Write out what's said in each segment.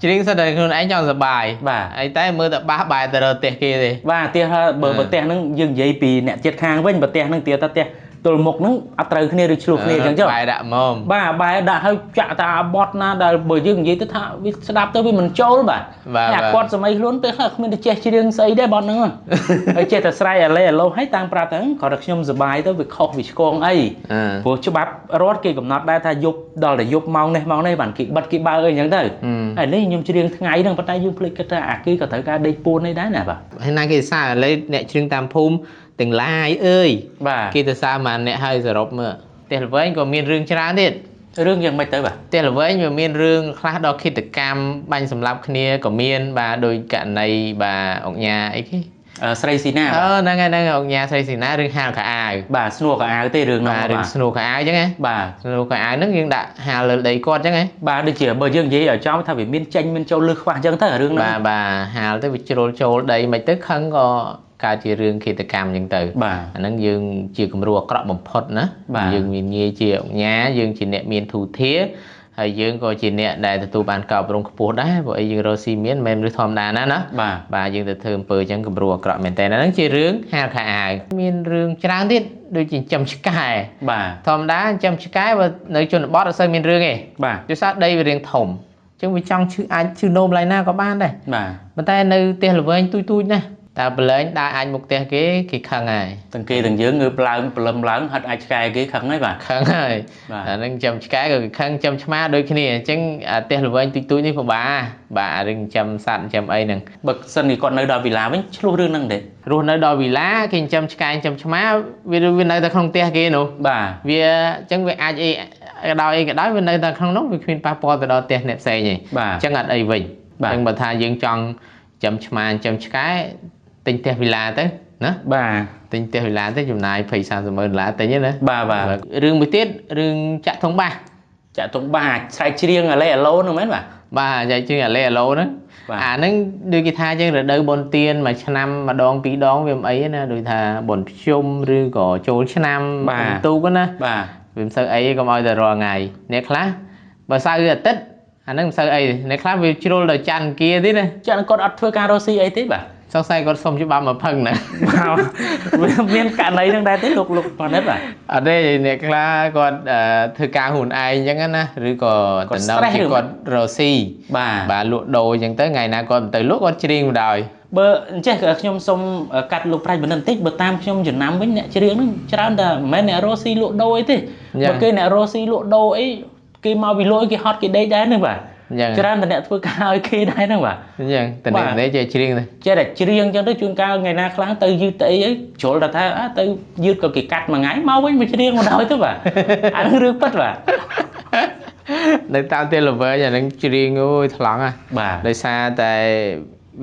ច្រៀងសិតតែខ្លួនឯងចង់សប្បាយ បាទ អីតែមើលតែបាសបែរទៅរកផ្ទះគេទេ បាទផ្ទះបើផ្ទះហ្នឹងយើងនិយាយពីអ្នកចិត្តខាងវិញបើផ្ទះហ្នឹងទៀតតែផ្ទះទល់មុខហ្នឹងអត់ត្រូវគ្នាឬឆ្លោះគ្នាអញ្ចឹងចុះ បែរដាក់ហ្មង បាទបែរដាក់ឲ្យចាក់តាបត់ណាដែលបើយើងនិយាយទៅថាវាស្ដាប់ទៅវាមិនចូលបាទ បាទ អាគាត់សម័យខ្លួនពេលខ្លះគ្មានតែចេះច្រៀងស្អីដែរបត់ហ្នឹងហើយចេះតែស្រែកអាឡេអាឡូឲ្យតាមប្រាប់ទៅគ្រាន់តែខ្ញុំសប្បាយទៅវាខុសវាឆ្គងអីព្រោះច្បាប់រដ្ឋគេកំណត់ដែរថាយប់ដល់តែយប់ម៉ោងនេះម៉ោងនេះបានគេបិទគេបើកអីអញ្ចឹងទៅហើយនេះខ្ញុំច្រៀងថ្ងៃហ្នឹងប៉ុន្តែយើងភ្លេចគិតថាអាគេក៏ត្រូវការដេកពួននេះដែរណាបាទ ហើយណាគេសើឥឡូវអ្នកច្រៀងតាមភូមិទាំងឡាយអើយ បាទ គេទៅសើម៉ានអ្នកហើយសរុបមើលផ្ទះល្វែងក៏មានរឿងច្រើនទៀត រឿងយ៉ាងម៉េចទៅបាទ ផ្ទះល្វែងវាមានរឿងខ្លះដល់ឃាតកម្មបាញ់សម្លាប់គ្នាក៏មានបាទដោយករណីបាទអង្គញាអីគេ ស្រីស៊ីណា អឺហ្នឹងហើយហ្នឹងអង្គញាស្រីស៊ីណារឿងហាលខោអាវ បាទស្នួរខោអាវទេរឿងហ្នឹង បាទរឿងស្នួរខោអាវអញ្ចឹងណា បាទ ស្នួរខោអាវហ្នឹងយើងដាក់ហាលលើដីគាត់អញ្ចឹងណា បាទដូចជាបើយើងនិយាយឲ្យចំថាវាមានចេញមានចូលលឺខ្វះអញ្ចឹងទៅរឿងហ្នឹង បាទបាទហាលទៅវាជ្រុលចូលដីមិនទៅខឹងក៏កើតជារឿងឃាតកម្មអញ្ចឹងទៅ បាទ អាហ្នឹងយើងជាគំរូអាក្រក់បំផុតណា បាទ យើងមានងារជាអង្គញាយើងជាអ្នកមានធូធាហើយយើងក៏ជាអ្នកដែលទទួលបានការអប់រំខ្ពស់ដែរព្រោះអីយើងរកស៊ីមានមិនមែនរឿងធម្មតាណាណា បាទ បាទយើងទៅធ្វើអំពើអញ្ចឹងគំរូអាក្រក់មែនតើហ្នឹងជារឿងហាលខោអាវមានរឿងច្រើនទៀតដូចជាចិញ្ចឹមឆ្កែ បាទ ធម្មតាចិញ្ចឹមឆ្កែបើនៅជនបទអត់សូវមានរឿងទេ បាទ ដោយសារដីវារៀងធំអញ្ចឹងវាចង់ឈឺអាចឈឺនោមឡើយណាក៏បានដែរ បាទ ប៉ុន្តែនៅផ្ទះល្វែងទូចៗណាស់តើប្រឡែងដើរអាចមុខផ្ទះគេគេខឹងហើយ ទាំងគេទាំងយើងងើបឡើងព្រលឹមឡើងហត់អាចឆ្កែគេខឹងហើយបាទ ខឹងហើយ បាទ អាហ្នឹងចាំឆ្កែក៏គេខឹងចាំឆ្មាដូចគ្នាអញ្ចឹងអាផ្ទះល្វែងទូចៗនេះពិបាកបាទអារឿងចាំសត្វចាំអីហ្នឹង បើសិនជាគាត់នៅដល់វិឡាវិញឆ្លោះរឿងហ្នឹងទេ រស់នៅដល់វិឡាគេចិញ្ចឹមឆ្កែចិញ្ចឹមឆ្មាវានៅតែក្នុងផ្ទះគេនោះ បាទ វាអញ្ចឹងវាអាចអីក៏ដោយអីក៏ដោយវានៅតែក្នុងនោះវាគ្មានប៉ះពាល់ទៅដល់ផ្ទះអ្នកផ្សេងទេ បាទ អញ្ចឹងអត់អីវិញ បាទ អញ្ចឹងបើថាយើងចង់ចិញ្ចឹមឆ្មាចិញ្ចឹមឆ្កែទិញផ្ទះវិឡាទៅណា បាទ ទិញផ្ទះវិឡាទៅចំណាយ20 30ម៉ឺនដុល្លារទិញណា បាទបាទ រឿងមួយទៀតរឿងចាក់ធុងបាស ចាក់ទុំបាស្រែកច្រៀងអាឡេអាឡូហ្នឹងមែនបាទ បាទចែកជាងអាឡេអាឡូហ្នឹង បាទ អាហ្នឹងដូចគេថាចឹងរដូវបុណ្យទានមួយឆ្នាំម្ដងពីរដងវាមិនអីទេណាដូចថាបុណ្យភ្ជុំឬក៏ចូលឆ្នាំ បាទ បុណ្យទូកណា បាទ វាមិនសូវអីទេកុំឲ្យតែរាល់ថ្ងៃអ្នកខ្លះបើសៅរ៍អាទិត្យអាហ្នឹងមិនសូវអីទេអ្នកខ្លះវាជ្រុលដល់ច័ន្ទអង្គារទៀតណា ចាក់គាត់អត់ធ្វើការរកស៊ីអីទេបាទ សង្ស័យគាត់សុំច្បាប់មកផឹងណា បាទវាមានករណីហ្នឹងដែរទេលោកលោកប៉ានិតបាទ អត់ទេអ្នកខ្លះគាត់ធ្វើការខ្លួនឯងអញ្ចឹងណាឬក៏ គាត់ តំណង stress ជាគាត់រកស៊ី បាទ បាទលក់ដូរអញ្ចឹងទៅថ្ងៃណាគាត់មិនទៅលក់គាត់ច្រៀងបណ្ដោយ បើអញ្ចេះខ្ញុំសូមកាត់លោកប្រាជ្ញបណ្ឌិតបន្តិចបើតាមខ្ញុំចំណាំវិញអ្នកច្រៀងហ្នឹងច្រើនតែមិនមែនអ្នករកស៊ីលក់ដូរអីទេ យ៉ាង បើគេអ្នករកស៊ីលក់ដូរអីគេមកពីលក់អីគេហត់គេដេកដែរហ្នឹងបាទ អញ្ចឹង ច្រើនតែអ្នកធ្វើការឲ្យគេដែរហ្នឹងបាទ អញ្ចឹងត បាទ នេះចេះច្រៀងទៅ ចេះតែច្រៀងអញ្ចឹងទៅជួនកាលថ្ងៃណាខ្លះទៅយឺតទៅអីជ្រុលតែថាអើទៅយឺតក៏គេកាត់មួយថ្ងៃមកវិញមកច្រៀងមកដល់ទៅបាទ អាហ្នឹងរឿងពិតបាទ នៅតាមទេល្វើយអាហ្នឹងច្រៀងអូយថ្លង់ហ่ะ បាទ ដោយសារតែ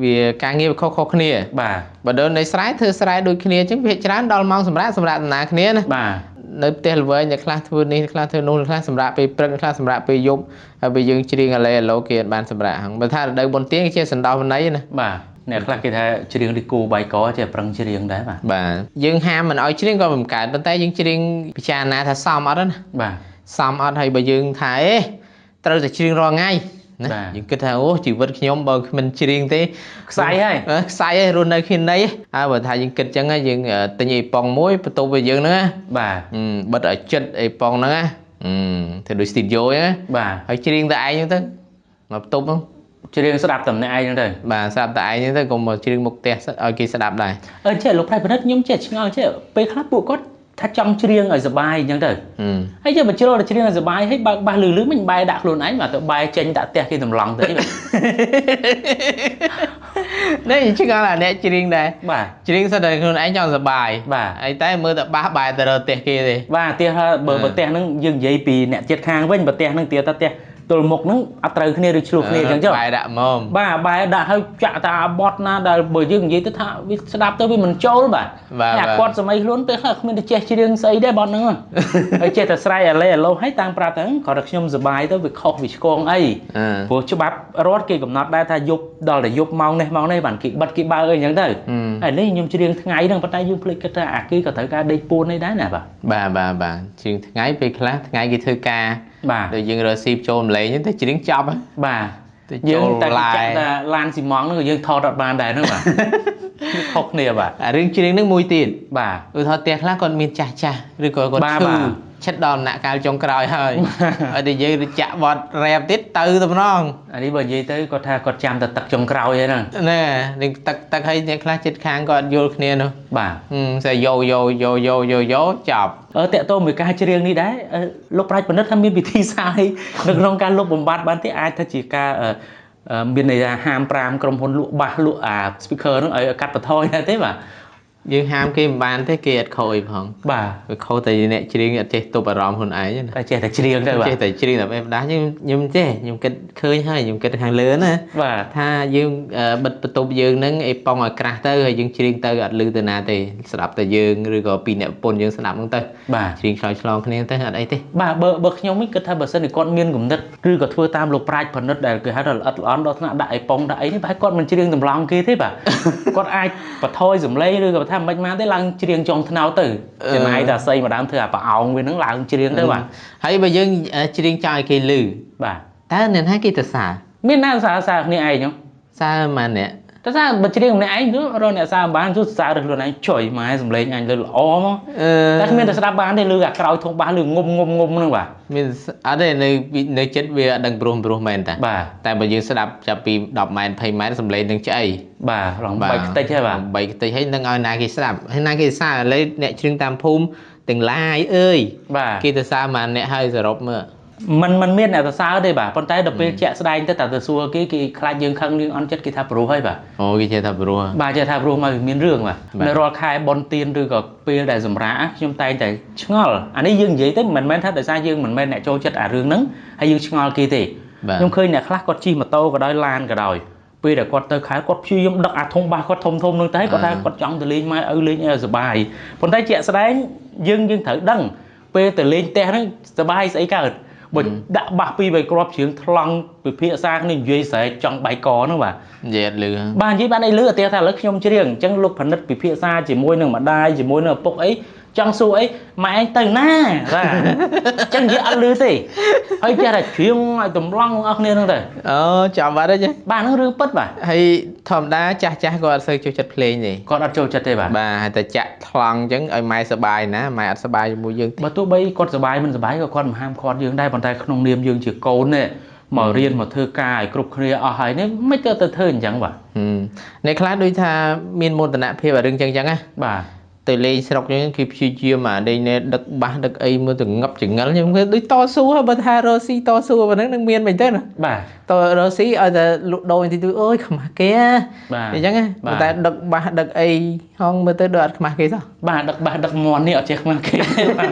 វាការងារវាខុសៗគ្នា បាទ បើដល់នៅស្រែធ្វើស្រែដូចគ្នាអញ្ចឹងវាច្រើនដល់ម៉ោងសម្រាប់សម្រាប់ដំណើរគ្នាណា បាទ នៅផ្ទះល្វែងអ្នកខ្លះធ្វើនេះខ្លះធ្វើនោះខ្លះសម្រាប់ពេលព្រឹកខ្លះសម្រាប់ពេលយប់ហើយពេលយើងច្រៀងអាឡេអាឡូគេអត់បានសម្រាប់ហ្នឹងបើថារដូវបុណ្យទានគេជាសន្តោសន័យណា បាទអ្នកខ្លះគេថាច្រៀងនេះគូបាយកចេះប្រឹងច្រៀងដែរបាទ បាទយើងហាមមិនឲ្យច្រៀងក៏មិនកើតប៉ុន្តែយើងច្រៀងពិចារណាថាសមអត់ណា បាទ សមអត់ហើយបើយើងថាអេត្រូវតែច្រៀងរាល់ថ្ងៃណា បាទ យើងគិតថាអូជីវិតខ្ញុំបើគ្មិនច្រៀងទេ ខ្សែហើយ អឺខ្សែហើយរស់នៅគ្មានន័យហើយបើថាយើងគិតចឹងហើយយើងទិញអីប៉ុងមួយបន្ទប់ឲ្យយើងហ្នឹងណា បាទ បិទឲ្យចិត្តអីប៉ុងហ្នឹងណាធ្វើដូច studio ហ្នឹងណា បាទ ហើយច្រៀងតែឯងហ្នឹងទៅមកបន្ទប់ហ្នឹង ច្រៀងស្ដាប់តែម្នាក់ឯងហ្នឹងទៅ បាទស្រាប់តែឯងហ្នឹងទៅកុំមកច្រៀងមុខផ្ទះឲ្យគេស្ដាប់ដែរ អឺចេះលោកប្រៃពិនិត្យខ្ញុំចេះឆ្ងល់ចេះពេលខ្លះពួកគាត់ថាចង់ច្រៀងឲ្យសប្បាយអញ្ចឹងទៅ ហើយចេះបើជ្រុលតែច្រៀងឲ្យសប្បាយហើយបើកបាសលឺលឺមិនបែរដាក់ខ្លួនឯងបាទទៅបែរចេញដាក់ផ្ទះគេតម្លង់ទៅអីបាទ នេះឆ្ងល់អាអ្នកច្រៀងដែរ បាទ ច្រៀងសិតតែខ្លួនឯងចង់សប្បាយ បាទ អីតែមើលតែបាសបែរទៅរកផ្ទះគេទេ បាទផ្ទះបើបើផ្ទះហ្នឹងយើងនិយាយពីអ្នកចិត្តខាងវិញបើផ្ទះហ្នឹងទៀតតែផ្ទះទល់មុខហ្នឹងអត់ត្រូវគ្នាឬឆ្លោះគ្នាអញ្ចឹងចុះ បែរដាក់ហ្មង បាទបែរដាក់ឲ្យចាក់តាបត់ណាដែលបើយើងនិយាយទៅថាវាស្ដាប់ទៅវាមិនចូលបាទ បាទ អា បាទ គាត់សម័យខ្លួនពេលខ្លះគ្មានតែចេះច្រៀងស្អីដែរបត់ហ្នឹង ហើយចេះតែស្រែកអាឡេអាឡូឲ្យតាមប្រាប់ទៅគ្រាន់តែខ្ញុំសប្បាយទៅវាខុសវាឆ្គងអី អឺ ព្រោះច្បាប់រដ្ឋគេកំណត់ដែរថាយប់ដល់តែយប់ម៉ោងនេះម៉ោងនេះបានគេបិទគេបើកអីអញ្ចឹងទៅ ហើយនេះខ្ញុំច្រៀងថ្ងៃហ្នឹងប៉ុន្តែយើងភ្លេចគិតថាអាគេក៏ត្រូវការដេកពួននេះដែរណាបាទ បាទបាទបាទច្រៀងថ្ងៃពេលខ្លះថ្ងៃគេធ្វើការ បាទ ដូចយើងរកស៊ីចូលម្លេងហ្នឹងទៅច្រៀងចប់ហ៎ បាទ យើងតែចាក់តែឡានស៊ីម៉ងហ្នឹងក៏យើងថតអត់បានដែរហ្នឹងបាទខុសគ្នាបាទអារឿងច្រៀងហ្នឹងមួយទៀតបាទឧទាហរណ៍ផ្ទះខ្លះគាត់មានចាស់ចាស់ឬក៏គាត់ឈឺឆិតដល់ដំណាក់កាលចុងក្រោយហើយឲ្យតែយើងចាក់បត់រ៉ែបទៀតទៅតំណងអានេះបើនិយាយទៅគាត់ថាគាត់ចាំតែទឹកចុងក្រោយហ្នឹងណែនឹងទឹកទឹកហើយអ្នកខ្លះចិត្តខាងគាត់យល់គ្នានោះបាទស្អីយោយោយោយោយោយោចប់តាក់ទងមួយការច្រៀងនេះដែរលោកប្រាជ្ញពិនិត្យថាមានវិធីសាស្ត្រនៅក្នុងការលុបបំបាត់បានទេអាចថាជាការមានន័យថាហាម5ក្រុមហ៊ុនលក់បាសលក់អា speaker ហ្នឹងឲ្យកាត់បន្ថយដែរទេបាទយើងហាមគេមិនបានទេគេអត់ខូចផងបាទវាខូចតែអ្នកច្រៀងអត់ចេះទប់អារម្មណ៍ខ្លួនឯងណាតែចេះតែច្រៀងទៅបាទចេះតែច្រៀងតែបេះដាស់ខ្ញុំចេះខ្ញុំគិតឃើញហើយខ្ញុំគិតខាងលើណាបាទថាយើងបិទបន្ទប់យើងហ្នឹងអីប៉ងឲ្យក្រាស់ទៅហើយយើងច្រៀងទៅអត់ឮទៅណាទេស្ដាប់តែយើងឬក៏ពីអ្នកប្រពន្ធយើងស្ដាប់ហ្នឹងទៅបាទច្រៀងឆ្លើយឆ្លងគ្នាទៅអត់អីទេបាទបើខ្ញុំវិញគិតថាបើសិនជាគាត់មានគំនិតឬក៏ធ្វើតាមលោកប្រាជ្ញផលិតដែលគេហៅថាល្អិតល្អន់ដល់ថ្នាក់ដាក់អីប៉ងដាក់អីនេះប្រហែលគាត់មិនច្រៀងតម្លង់គេទេបាទគាត់អាចបន្ថយសំឡេងឬក៏ថាមិនបានទេឡើងច្រៀងចុងថ្នោតទៅចំណាយតែសីម្ដងធ្វើអាប្រអោងវានឹងឡើងច្រៀងទៅបាទហើយបើយើងច្រៀងចង់ឲ្យគេឮបាទតើអ្នកណាគេទៅសារមានណាសារសារគ្នាឯងហ្នឹងសារម៉ានអ្នកទៅសារបើច្រៀងម្នាក់ឯងទៅរកអ្នកសារបានជួយសារខ្លួនឯងចុយម៉ែសំឡេងអញលើល្អមកតែគ្មានតែស្ដាប់បានទេឮអាក្រោយធុងបាសឮងុំងុំងុំហ្នឹងបាទមានអត់ទេនៅចិត្តវាអត់ដឹងព្រោះមែនតាបាទតែបើយើងស្ដាប់ចាប់ពី10ម៉ែត្រ20ម៉ែត្រសំឡេងនឹងឆ្អីបាទឡងបែកខ្ទេចហើយបាទបែកខ្ទេចហើយនឹងឲ្យណាគេស្ដាប់ហើយណាគេសារឥឡូវអ្នកច្រៀងតាមភូមិទាំងឡាយអើយបាទគេទៅសារម៉ានអ្នកហើយសរុបមើលមិនមានអ្នកសរសើរទេបាទប៉ុន្តែដល់ពេលជាក់ស្ដែងទៅតែទៅសួរគេគេខ្លាចយើងខឹងយើងអន់ចិត្តគេថាព្រោះហើយបាទអូគេចេះថាព្រោះបាទចេះថាព្រោះមកវាមានរឿងបាទនៅរាល់ខែបុណ្យទានឬក៏ពេលដែលសម្រាកខ្ញុំតែងតែឆ្ងល់អានេះយើងនិយាយទៅមិនមែនថាដោយសារយើងមិនមែនអ្នកចូលចិត្តអារឿងហ្នឹងហើយយើងឆ្ងល់គេទេខ្ញុំឃើញអ្នកខ្លះគាត់ជិះម៉ូតូក៏ដោយឡានក៏ដោយពេលដែលគាត់ទៅខែគាត់ព្យាយាមដឹកអាធុងបាសគាត់ធំធំហ្នឹងទៅគាត់ថាគាត់ចង់ទៅលេងម៉ែឪលេងឲ្យសប្បាយប៉ុន្តែជាក់ស្ដែងយើងត្រូវដឹងពេលទៅលេងផ្ទះហ្នឹងសប្បាយស្អីកើតបើដាក់បាសពីរបីគ្រាប់ជ្រៀងថ្លង់ពិភាក្សាគ្នានិយាយស្រែកចង់បែកកហ្នឹងបាទនិយាយអត់លឺបាទនិយាយបានអីលឺអត់ទេថាឥឡូវខ្ញុំច្រៀងអញ្ចឹងលោកផលិតពិភាក្សាជាមួយនឹងម្ដាយជាមួយនឹងឪពុកអីចង់សួរអីម៉ែឯងទៅណាបាទអញ្ចឹងនិយាយអត់លឺទេហើយចេះតែច្រៀងឲ្យតម្លង់ទាំងអស់គ្នាហ្នឹងទៅអូចាំបាត់ហើយបាទហ្នឹងរឿងពិតបាទហើយធម្មតាចាស់ចាស់គាត់អត់សូវចូលចិត្តភ្លេងទេគាត់អត់ចូលចិត្តទេបាទបាទហើយតែចាក់ថ្លង់អញ្ចឹងឲ្យម៉ែសប្បាយណាម៉ែអត់សប្បាយជាមួយយើងបើទោះបីគាត់សប្បាយមិនសប្បាយក៏គាត់មិនហាមឃាត់យើងដែរប៉ុន្តែក្នុងនាមយើងជាកូននេះមករៀនមកធ្វើការឲ្យគ្រប់គ្នាអស់ហើយនេះមិនទៅធ្វើអញ្ចឹងបាទអ្នកខ្លះដូចថាមានមោទនភាពអារឿងអញ្ចឹងណាបាទទៅលេងស្រុកហ្នឹងគេព្យាយាមអាលេងនេះដឹកបាសដឹកអីមើលទៅងឹបចង្អិលខ្ញុំគេដូចតស៊ូហ៎បើថារ៉ូស៊ីតស៊ូប៉ុណ្ណឹងនឹងមានមិនទៅណាបាទតរ៉ូស៊ីឲ្យតែលក់ដូរទីទូអើយខ្មាស់គេអញ្ចឹងណាតែដឹកបាសដឹកអីហងមើលទៅដូចអត់ខ្មាស់គេសោះបាទដឹកបាសដឹកមាន់នេះអត់ចេះខ្មាស់គេទេបាទ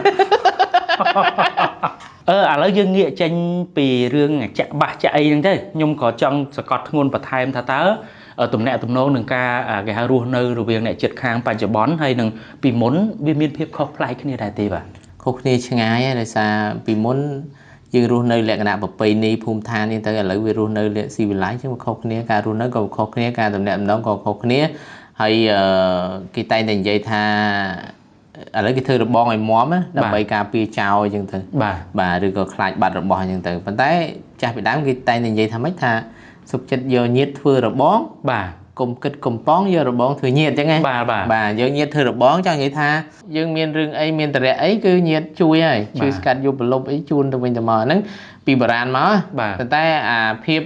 ឥឡូវយើងងាកចេញពីរឿងចាក់បាសចាក់អីហ្នឹងទៅខ្ញុំក៏ចង់សកត់ធ្ងន់បន្ថែមថាតើទំនាក់ទំនងនឹងការគេហៅរស់នៅរវាងអ្នកជិតខាងបច្ចុប្បន្នហើយនឹងពីមុនវាមានភាពខុសប្លែកគ្នាដែរទេបាទខុសគ្នាឆ្ងាយហើយដោយសារពីមុនយើងរស់នៅលក្ខណៈប្រពៃណីភូមិឋាននេះទៅឥឡូវវារស់នៅលក្ខស៊ីវិល័យចឹងវាខុសគ្នាការរស់នៅក៏ខុសគ្នាការទំនាក់ទំនងក៏ខុសគ្នាហើយគេតែងតែនិយាយថាឥឡូវគេធ្វើរបងឲ្យមាំដើម្បីការពារចោលអញ្ចឹងទៅបាទឬក៏ខ្លាចបាត់របស់អញ្ចឹងទៅប៉ុន្តែចាស់ពីដើមគេតែងតែនិយាយថាម៉េចថាសុខចិត្តយកញាតធ្វើរបងបាទកុំគិតកំប៉ងយករបងធ្វើញាតអញ្ចឹងណាបាទយើងញាតធ្វើរបងចង់និយាយថាយើងមានរឿងអីមានតរៈអីគឺញាតជួយហើយជួយស្កាត់យកប្រលប់អីជូនទៅវិញទៅមកហ្នឹងពីបុរាណមកប៉ុន្តែអាភាព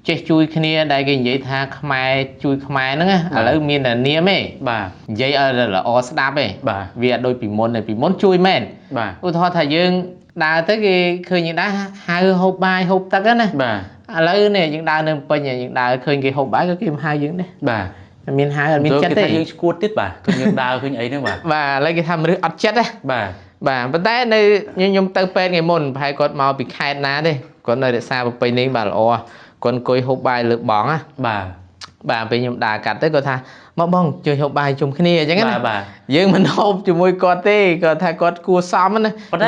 ចេះជួយគ្នាដែលគេនិយាយថាខ្មែរជួយខ្មែរហ្នឹងឥឡូវមានតែនាមទេបាទនិយាយឲ្យល្អស្ដាប់ទេបាទវាអត់ដូចពីមុនទេពីមុនជួយមែនបាទឧទាហរណ៍ថាយើងដើរទៅគេឃើញយើងដើរហៅហូបបាយហូបទឹកណាបាទឥឡូវនេះយើងដើរនៅពេញយើងដើរឃើញគេហូបបាយក៏គេមិនហៅយើងដែរបាទមានហៅអត់មានចិត្តទេគេថាយើងឈួតទៀតបាទឃើញយើងដើរឃើញអីហ្នឹងបាទបាទឥឡូវគេថាមនុស្សអត់ចិត្តណាបាទបាទប៉ុន្តែនៅខ្ញុំទៅពេទ្យថ្ងៃមុនប្រហែលគាត់មកពីខេត្តណាទេគាត់នៅរក្សាប្រពៃណីបាទល្អគាត់អង្គុយហូបបាយលើបងណាបាទបាទពេលខ្ញុំដើរកាត់ទៅគាត់ថាមកបងជួយហូបបាយជុំគ្នាអញ្ចឹងណាបាទយើងមិនហូបជាមួយគាត់ទេគាត់ថាគាត់គួសមណាប៉ុន្តែ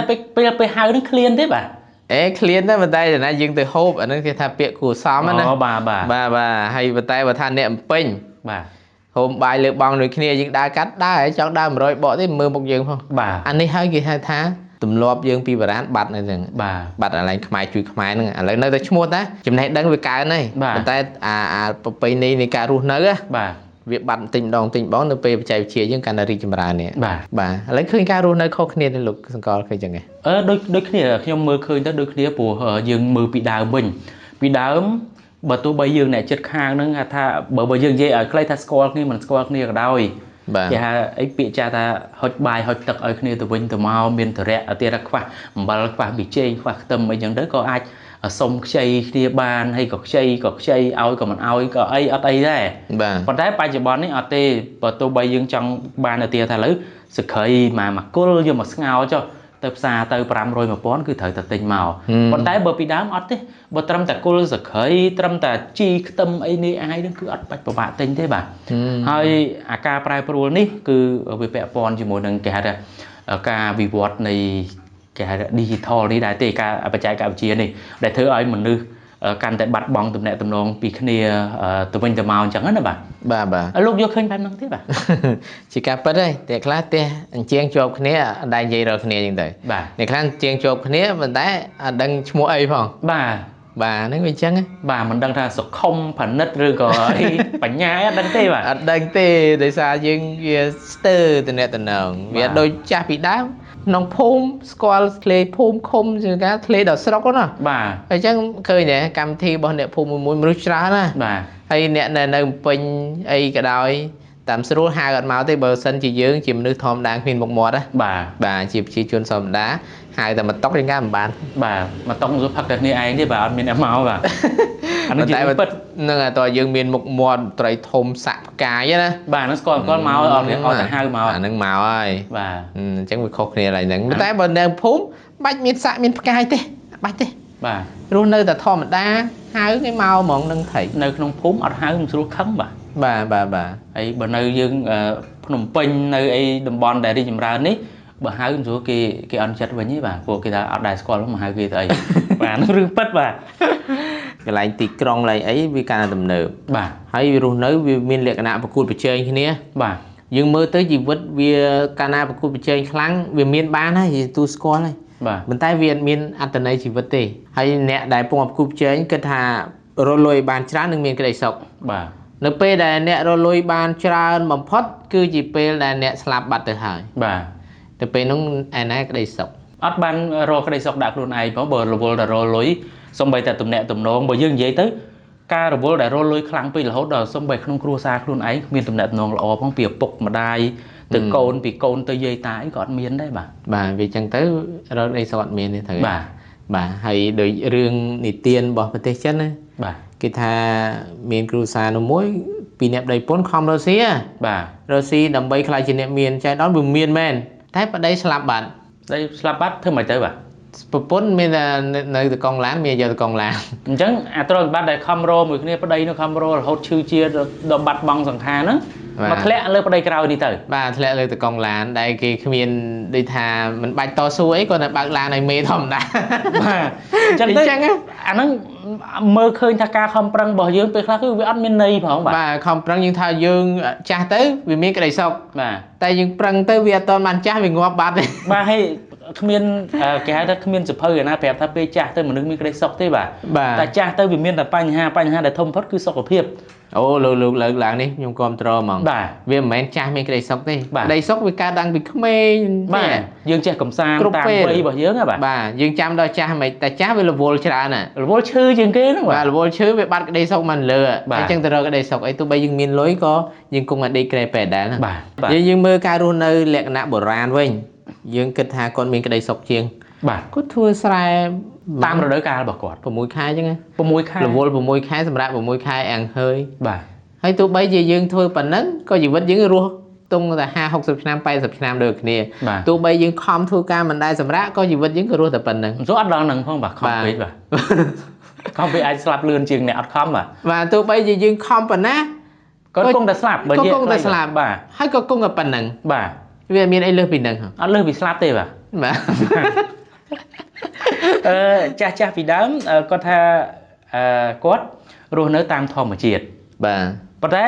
ពេលហៅនឹងឃ្លានទេបាទអេឃ្លានដែរប៉ុន្តែណាយើងទៅហូបអានឹងគេថាពាក្យគួសមណាអូបាទបាទបាទបាទហើយប៉ុន្តែបើថាអ្នកអំពេញបាទហូបបាយលើបងដូចគ្នាយើងដើរកាត់ដើរចង់ដើរ100បកទេមើលមុខយើងផងបាទអានេះហើយគេហៅថា ទម្លាប់យើងពីបុរាណបាត់នៅហ្នឹង បាទ បាត់កន្លែងខ្មែរជួយខ្មែរហ្នឹងឥឡូវនៅតែឈ្មោះតាចំណេះដឹងវាកើនហើយប៉ុន្តែអាប្រពៃណីនៃការរស់នៅ បាទ វាបាត់បន្តិចម្ដងបន្តិចម្ដងនៅពេលបច្ចេកវិទ្យាយើងកាន់តែរីកចម្រើននេះ បាទ បាទឥឡូវឃើញការរស់នៅខុសគ្នាទេលោកសង្កលឃើញចឹងឯង ដូចគ្នាខ្ញុំមើលឃើញទៅដូចគ្នាព្រោះយើងមើលពីដើមវិញពីដើមបើទោះបីយើងអ្នកចិត្តខាងហ្នឹងថាបើយើងនិយាយឲ្យខ្លីថាស្គាល់គ្នាមិនស្គាល់គ្នាក៏ដោយគេហៅអីពាក្យចាស់ថាហុចបាយហុចទឹកឲ្យគ្នាទៅវិញទៅមកមានតរៈទៀតថាខ្វះអំបិលខ្វះប៊ីចេងខ្វះខ្ទឹមអីចឹងទៅក៏អាចសុំខ្ចីគ្នាបានហើយក៏ខ្ចីឲ្យក៏មិនឲ្យក៏អីអត់អីដែរប៉ុន្តែបច្ចុប្បន្ននេះអត់ទេបើទោះបីយើងចង់បានទៅទៀតថាឥឡូវសក្រីមកគល់យកមកស្ងោចុះទៅផ្សារទៅ500 1000គឺត្រូវតែទិញមកប៉ុន្តែបើពីដើមអត់ទេបើត្រឹមតែគល់សក្រីត្រឹមតែជីខ្ទឹមអីនេះអាយហ្នឹងគឺអត់បាច់ពិបាកទិញទេបាទហើយអាការប្រែប្រួលនេះគឺវាពាក់ព័ន្ធជាមួយនឹងគេហៅថាការវិវត្តនៃគេហៅថា digital នេះដែរទេការបច្ចេកវិទ្យានេះដែលធ្វើឲ្យមនុស្សកាន់តែបាត់បង់ទំនាក់ទំនងពីគ្នាទៅវិញទៅមកអញ្ចឹងណាបាទ បាទបាទ លោកយកឃើញបែបហ្នឹងទេបាទ ជាការពិតហើយតែខ្លះផ្ទះអញ្ជៀងជាប់គ្នាអត់ដែលនិយាយរកគ្នាអញ្ចឹងទៅ បាទ អ្នកខ្លះអញ្ជៀងជាប់គ្នាប៉ុន្តែអត់ដឹងឈ្មោះអីផង បាទ បាទហ្នឹងវាអញ្ចឹង បាទមិនដឹងថាសុខុមផនិតឬក៏អីបញ្ញាអត់ដឹងទេបាទ អត់ដឹងទេដោយសារយើងវាស្ទើរទំនាក់ទំនងវាដូចចាស់ពីដើមក្នុងភូមិស្គាល់ធ្លេភូមិឃុំជាការធ្លេដល់ស្រុកណា បាទ អញ្ចឹងឃើញទេកម្មវិធីរបស់អ្នកភូមិមួយមនុស្សច្រើនណា បាទ ហើយអ្នកនៅពេញអីក៏ដោយតាមស្រួលហៅអត់មកទេបើសិនជាយើងជាមនុស្សធម្មតាគ្មានមុខមាត់ណា បាទ បាទជាប្រជាជនធម្មតាហៅតែមកតុកជាងការមិនបាន បាទមកតុកសុផឹកតែគ្នាឯងទេបាទអត់មានអ្នកមកបាទអានេះជាពិត ហ្នឹងហើយតើយើងមានមុខមាត់ត្រីធំសាក់ផ្កាយណា បាទហ្នឹងស្គាល់មកអត់អត់ទៅហៅមក អាហ្នឹងមកហើយ បាទ អញ្ចឹងវាខុសគ្នាឡើយហ្នឹងតែបើនៅភូមិបាច់មានសាក់មានផ្កាយទេបាច់ទេ បាទ រស់នៅតែធម្មតាហៅគេមកហ្មងនឹងថៃ នៅក្នុងភូមិអត់ហៅមិនស្រួលខឹងបាទ បាទបាទបាទ ហើយបើនៅយើងភ្នំពេញនៅអីតំបន់ដែលរីកចម្រើននេះបើហៅមិនស្រួលគេអន់ចិត្តវិញទេបាទពួកគេថាអត់ដែលស្គាល់មកហៅគេទៅអី បាទនោះរឿងពិតបាទ កន្លែងទីក្រុងកន្លែងអីវាកាន់តែទំនើប បាទ ហើយរស់នៅវាមានលក្ខណៈប្រកួតប្រជែងគ្នា បាទ យើងមើលទៅជីវិតវាកាលណាប្រកួតប្រជែងខ្លាំងវាមានបានហើយយើងទូស្គាល់ហើយ បាទ ប៉ុន្តែវាអត់មានអត្ថន័យជីវិតទេហើយអ្នកដែលពងប្រកួតប្រជែងគិតថារកលុយបានច្រើននឹងមានក្តីសុខ បាទ នៅពេលដែលអ្នករកលុយបានច្រើនបំផុតគឺជាពេលដែលអ្នកស្លាប់បាត់ទៅហើយ បាទ ទៅពេលនោះឯណាក្តីសុខ អត់បានរកក្តីសុខដាក់ខ្លួនឯងផងបើរវល់តែរកលុយសំបីតែទំនាក់ទំនងបើយើងនិយាយទៅការរវល់ដែលរកលុយខ្លាំងពេករហូតដល់សំបីក្នុងគ្រួសារខ្លួនឯងគ្មានទំនាក់ទំនងល្អផងពីឪពុកម្ដាយទៅកូនពីកូនទៅយាយតាអីក៏អត់មានដែរបាទ បាទវាចឹងទៅរកក្តីសុខអត់មានទេត្រូវ បាទ បាទហើយដូចរឿងនិទានរបស់ប្រទេសចិនណា បាទ គេថាមានគ្រួសារនោះមួយពីរអ្នកប្តីប្រពន្ធខំរកស៊ី បាទ រកស៊ីដើម្បីក្លាយជាអ្នកមានចៃដន្យវាមានមែនតែប្តីស្លាប់បាត់ ប្តីស្លាប់បាត់ធ្វើម៉េចទៅបាទ ប្រពន្ធមានតែនៅតកង់ឡានមានយកតកង់ឡាន អញ្ចឹងអាទ្រព្យសម្បត្តិដែលខំរមួយគ្នាប្តីនោះខំររហូតឈឺជាដល់បាត់បង់សង្ខារហ្នឹងមកធ្លាក់លើប្តីក្រោយនេះទៅ បាទធ្លាក់លើតកង់ឡានដែលគេគ្មានដូចថាមិនបាច់តស៊ូអីគាត់តែបើកឡានឲ្យមេធម្មតា បាទអញ្ចឹងទៅអាហ្នឹងមើលឃើញថាការខំប្រឹងរបស់យើងពេលខ្លះគឺវាអត់មានន័យផងបាទ បាទខំប្រឹងយើងថាយើងចាស់ទៅវាមានក្តីសុខ បាទ តែយើងប្រឹងទៅវាអត់ទាន់បានចាស់វាងាប់បាត់ទេ បាទហើយគ្មានគេហៅថាគ្មានសភៅឯណាប្រាប់ថាពេលចាស់ទៅមនុស្សមានក្តីសុខទេបាទ បាទ តែចាស់ទៅវាមានតែបញ្ហាដែលធំផុតគឺសុខភាព អូលោកលើកឡើងនេះខ្ញុំគាំទ្រហ្មង បាទ វាមិនមែនចាស់មានក្តីសុខទេក្តីសុខវាកើតឡើងពីក្មេង បាទយើងចេះកំសាន្តតាមវ័យរបស់យើងហ៎បាទ បាទយើងចាំដល់ចាស់មិនតែចាស់វារវល់ច្រើនណា រវល់ឈឺជាងគេហ្នឹង បាទរវល់ឈឺវាបាត់ក្តីសុខមកលើអញ្ចឹងទៅរកក្តីសុខអីទោះបីយើងមានលុយក៏យើងគង់តែដេកក្រែពេទ្យដែរណា បាទ យើងមើលការរស់នៅលក្ខណៈបុរាណវិញយើងគិតថាគាត់មានក្តីសុខជាង បាទ គាត់ធ្វើស្រែ តាមរដូវកាលរបស់គាត់ 6ខែអញ្ចឹង 6ខែ រវល់6ខែសម្រាប់6ខែអាំងហើយ បាទ ហើយទោះបីជាយើងធ្វើប៉ុណ្ណឹងក៏ជីវិតយើងរស់ទង់តែ50 60ឆ្នាំ80ឆ្នាំដូចគ្នាទោះបីយើងខំធ្វើការមិនដែលសម្រាប់ក៏ជីវិតយើងក៏រស់តែប៉ុណ្ណឹង មិនស្រួលអត់ដល់ហ្នឹងផងបាទខំពេកបាទខំពេកអាចស្លាប់លឿនជាងអ្នកអត់ខំបាទ បាទទោះបីជាយើងខំប៉ុណ្ណា ក៏គង់តែស្លាប់ បើគង់តែស្លាប់ បាទ ហើយក៏គង់តែប៉ុណ្ណឹង បាទ វាមានអីលើសពីហ្នឹង អត់លើសពីស្លាប់ទេបាទ បាទ ចាស់ពីដើមគាត់ថាគាត់រស់នៅតាមធម្មជាតិ បាទ ប៉ុន្តែ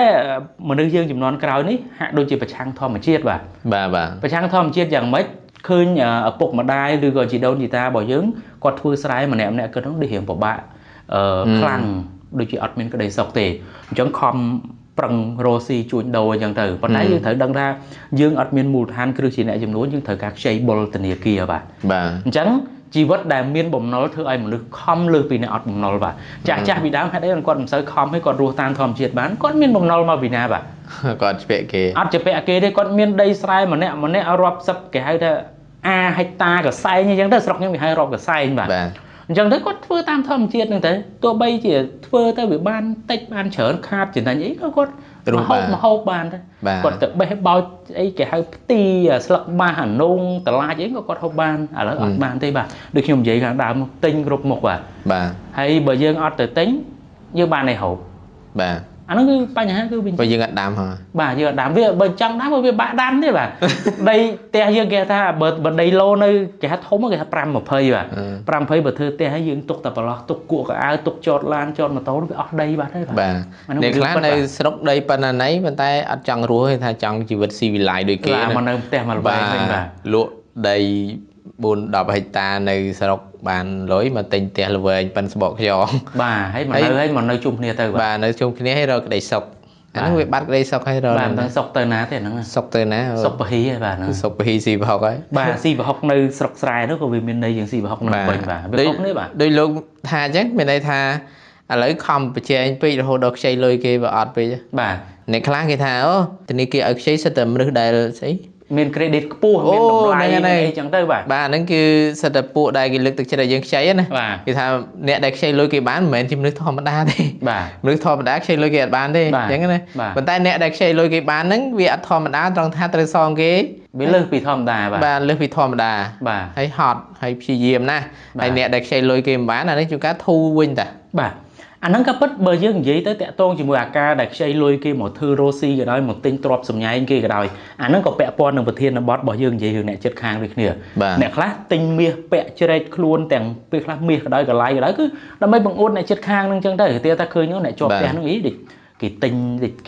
មនុស្សយើងចំនួនក្រោយនេះហាក់ដូចជាប្រឆាំងធម្មជាតិបាទ បាទបាទ ប្រឆាំងធម្មជាតិយ៉ាងម៉េច ឃើញឪពុកម្ដាយឬក៏ជីដូនជីតារបស់យើងគាត់ធ្វើស្រែម្នាក់ម្នាក់គិតហ្នឹងដូចរៀងពិបាកខ្លាំងដូចជាអត់មានក្តីសុខទេអញ្ចឹងខំប្រឹងរកស៊ីជួញដូរអញ្ចឹងទៅប៉ុន្តែយើងត្រូវដឹងថាយើងអត់មានមូលដ្ឋានគ្រឹះជាអ្នកចំនួនយើងត្រូវការខ្ចីបុលធនាគារបាទអញ្ចឹងជីវិតដែលមានបំណុលធ្វើឲ្យមនុស្សខំលើសពីអ្នកអត់បំណុលបាទចាស់ពីដើមហេតុអីគាត់មិនសូវខំទេគាត់រស់តាមធម្មជាតិបានគាត់មានបំណុលមកពីណាបាទគាត់ជពាក់គេអត់ជពាក់គេទេគាត់មានដីស្រែម្នាក់ម្នាក់រាប់សិបគេហៅថាអាហិកតាកសែងអញ្ចឹងទៅស្រុកខ្ញុំគេហៅរាប់កសែងបាទអញ្ចឹងទៅគាត់ធ្វើតាមធម្មជាតិហ្នឹងទៅទោះបីជាធ្វើទៅវាបានតិចបានច្រើនខាតចំណេញអីក៏គាត់មហូបបានដែរគាត់ទៅបេះបោចអីគេហៅផ្ទីស្លឹកបាសអានងតឡាចអីក៏គាត់ហូបបានឥឡូវអត់បានទេបាទដូចខ្ញុំនិយាយខាងដើមទិញគ្រប់មុខបាទហើយបើយើងអត់ទៅទិញយើងបានអីហូបបាទអាហ្នឹងគឺបញ្ហាគឺវិញបើយើងអត់ដាំហ៎បាទយើងអត់ដាំវាបើចង់ដាំវាបាក់ដាំទេបាទដីផ្ទះយើងគេថាបើដីឡូនៅគេថាធំគេថា520បាទ520បើធ្វើផ្ទះហើយយើងទុកតែប្រឡោះទុកគក់កៅអៅទុកចតឡានចតម៉ូតូវាអស់ដីបាត់ហើយបាទអ្នកខ្លះនៅស្រុកដីប៉ុណ្ណាណីប៉ុន្តែអត់ចង់រស់ទេថាចង់ជីវិតស៊ីវិល័យដូចគេណាមកនៅផ្ទះមកល្បែងវិញបាទលក់ដី4 10ហិកតានៅស្រុកបានលុយមកទិញផ្ទះល្វែងប៉ិនស្បកខ្យងបាទហើយមកនៅហើយមកនៅជុំគ្នាទៅបាទនៅជុំគ្នាហើយរកក្តីសុខអាហ្នឹងវាបាត់ក្តីសុខហើយរកបាទមិនដឹងសុខទៅណាទេហ្នឹងសុខទៅណាសុខពហិហើយបាទហ្នឹងសុខពហិស៊ីប្រហុកហើយបាទស៊ីប្រហុកនៅស្រុកស្រែនោះក៏វាមានន័យជាងស៊ីប្រហុកនៅវិញបាទវាខុសគ្នាបាទដូចលោកថាអញ្ចឹងមានន័យថាឥឡូវខំប្រជែងពេករហូតដល់ខ្ចីលុយគេវាអត់ពេកបាទអ្នកខ្លះគេថាអូធនាគារឲ្យខ្ចីសិតតែមនុស្សដែលស្អីមាន credit ខ្ពស់មានតម្លៃអីចឹងទៅបាទបាទហ្នឹងគឺសិតតែពួកដែលគេលើកទឹកចិត្តឲ្យយើងខ្ចីណាគេថាអ្នកដែលខ្ចីលុយគេបានមិនមែនជាមនុស្សធម្មតាទេបាទមនុស្សធម្មតាខ្ចីលុយគេអត់បានទេអញ្ចឹងណាប៉ុន្តែអ្នកដែលខ្ចីលុយគេបានហ្នឹងវាអត់ធម្មតាត្រង់ថាត្រូវសងគេវាលើសពីធម្មតាបាទបាទលើសពីធម្មតាបាទហើយហត់ហើយព្យាយាមណាហើយអ្នកដែលខ្ចីលុយគេមិនបានអានេះជួនកាលធូរវិញតាបាទអាហ្នឹងក៏ពិតបើយើងនិយាយទៅតាក់ទងជាមួយអាការដែលខ្ចីលុយគេមកធ្វើរ៉ូស៊ីក៏ដោយមកទិញទ្រព្យសម្ញែងគេក៏ដោយអាហ្នឹងក៏ពាក់ព័ន្ធនឹងប្រធានបទរបស់យើងនិយាយរឿងអ្នកចិត្តខាងដូចគ្នាអ្នកខ្លះទិញមាសពាក់ជ្រែកខ្លួនទាំងពេលខ្លះមាសក៏ដោយកន្លៃក៏ដោយគឺដើម្បីបង្អួតអ្នកចិត្តខាងហ្នឹងចឹងទៅគេថាឃើញអ្នកជាប់ផ្ទះហ្នឹងអីដូចគេទិញ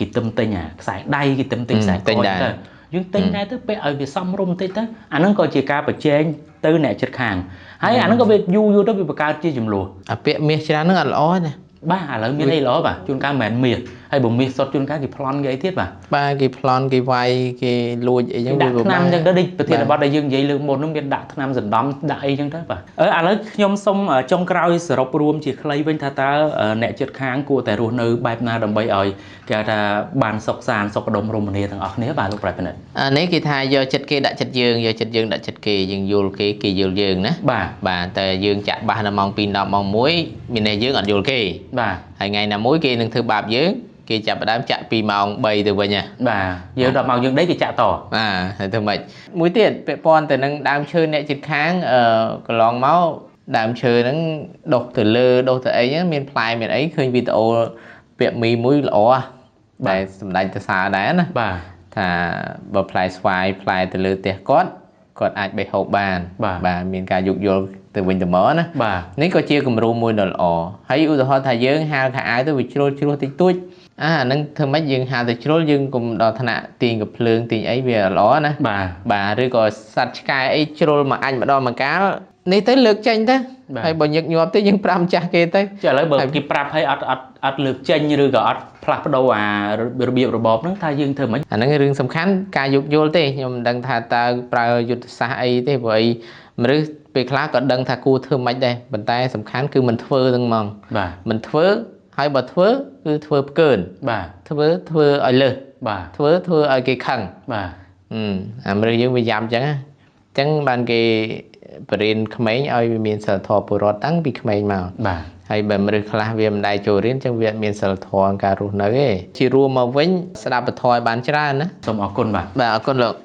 គេទឹមទិញអាខ្សែដៃគេទឹមទិញខ្សែកទៅយើងទិញដែរទៅពាក់ឲ្យវាសមរម្យតិចទៅអាហ្នឹងក៏ជាការប្រជែងទៅអ្នកចិត្តខាងហើយអាហ្នឹងក៏វាយូរយូរទៅវាបង្កើតជាចំនួនអាពាក់មាសច្រើនហ្នឹងអត់ល្អទេបាទឥឡូវមានអីល្អបាទជួនកាលមិនមែនមាសហើយបើមាសសុទ្ធជួនកាលគេប្លន់គេអីទៀតបាទបាទគេប្លន់គេវាយគេលួចអីចឹងវាដាក់ថ្នាំចឹងទៅដូចប្រធានបទដែលយើងនិយាយលើកមុននោះមានដាក់ថ្នាំសណ្ដំដាក់អីចឹងទៅបាទឥឡូវខ្ញុំសូមចុងក្រោយសរុបរួមជាខ្លីវិញថាតើអ្នកជិតខាងគួរតែរស់នៅបែបណាដើម្បីឲ្យគេថាបានសុខសាន្តសុខដុមរមនាទាំងអស់គ្នាបាទលោកប្រៃពិនិត្យអានេះគេថាយកចិត្តគេដាក់ចិត្តយើងយកចិត្តយើងដាក់ចិត្តគេយើងយល់គេគេយល់យើងណាបាទបាទតែយើងចាក់បាសនៅម៉ោង2 10ម៉ោង1មានន័យយើងអត់យល់គេបាទហើយថ្ងៃណាមួយគេនឹងធ្វើបាបយើងគេចាប់ផ្ដើមចាក់ពីម៉ោង3ទៅវិញហ៎បាទយើងដល់ម៉ោងយើងដេកគេចាក់តបាទហើយធ្វើម៉េចមួយទៀតពាក់ព័ន្ធទៅនឹងដើមឈើអ្នកជិតខាងកន្លងមកដើមឈើហ្នឹងដុះទៅលើដុះទៅអីហ្នឹងមានផ្លែមានអីឃើញវីដេអូពាក់មីមួយល្អបែសម្ដេចទៅសារដែរណាបាទថាបើផ្លែស្វាយផ្លែទៅលើផ្ទះគាត់គាត់អាចបេះហូបបានបាទមានការយោគយល់ទៅវិញទៅមកណាបាទនេះក៏ជាគំរូមួយដ៏ល្អហើយឧទាហរណ៍ថាយើងហាលខោអាវទៅវាជ្រុលជ្រោះតិចតួចអាហ្នឹងធ្វើម៉េចយើងហាលទៅជ្រុលយើងកុំដល់ថ្នាក់ទាញកំភ្លើងទាញអីវាល្អណាបាទបាទឬក៏សត្វឆ្កែអីជ្រុលមកអញម្ដងម្កាលនេះទៅលើកចេញទៅហើយបើញឹកញាប់ទេយើងប្រាប់ម្ចាស់គេទៅចាឥឡូវបើគេប្រាប់ឲ្យអត់លើកចេញឬក៏អត់ផ្លាស់ប្ដូរអារបៀបរបបហ្នឹងថាយើងធ្វើម៉េចអាហ្នឹងរឿងសំខាន់ការយោគយល់ទេខ្ញុំមិនដឹងថាតើប្រើយុទ្ធសាស្ត្រអីទេព្រោះអីមនុស្សពេលខ្លះក៏ដឹងថាគួរធ្វើម៉េចដែរប៉ុន្តែសំខាន់គឺមិនធ្វើហ្នឹងហ្មងបាទមិនធ្វើហើយបើធ្វើគឺធ្វើផ្កើនបាទធ្វើធ្វើឲ្យលើសបាទធ្វើធ្វើឲ្យគេខឹងបាទអាមនុស្សយើងវាយ៉ាំអញ្ចឹងអញ្ចឹងបានគេបរៀនក្មេងឲ្យវាមានសិលធម៌ពលរដ្ឋតាំងពីក្មេងមកបាទហើយបើមនុស្សខ្លះវាមិនដែលចូលរៀនអញ្ចឹងវាអត់មានសិលធម៌ការរស់នៅទេជារួមមកវិញស្ដាប់ពធឲ្យបានច្រើនណាសូមអរគុណបាទបាទអរគុណលោក